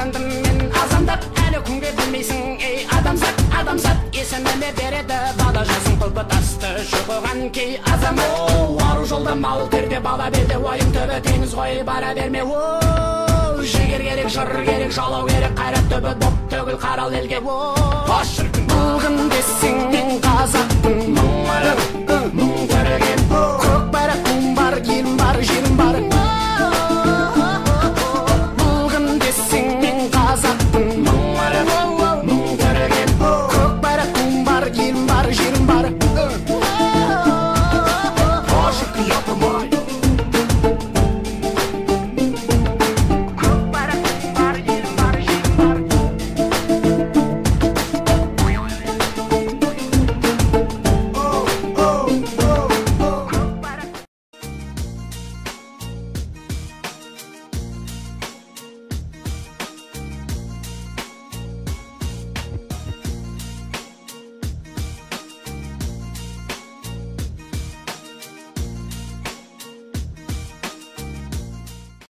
Аттандым мен азандап, әлі күнге білмейсің, ей адамзат, адамзат. Есіміме береді бала жасын құлпы тасты шұқыған кей азамат. Оу, ару жолда мал терде, бала белде, ойын түбі теңіз ғой, бара берме. Оу, жігер керек, жыр керек, жалау керек, қайрат түбі боп төгіл қарал елге. Оу, қош шіркін, бұл кім десең, мен қазақпын. Мың өлең, мың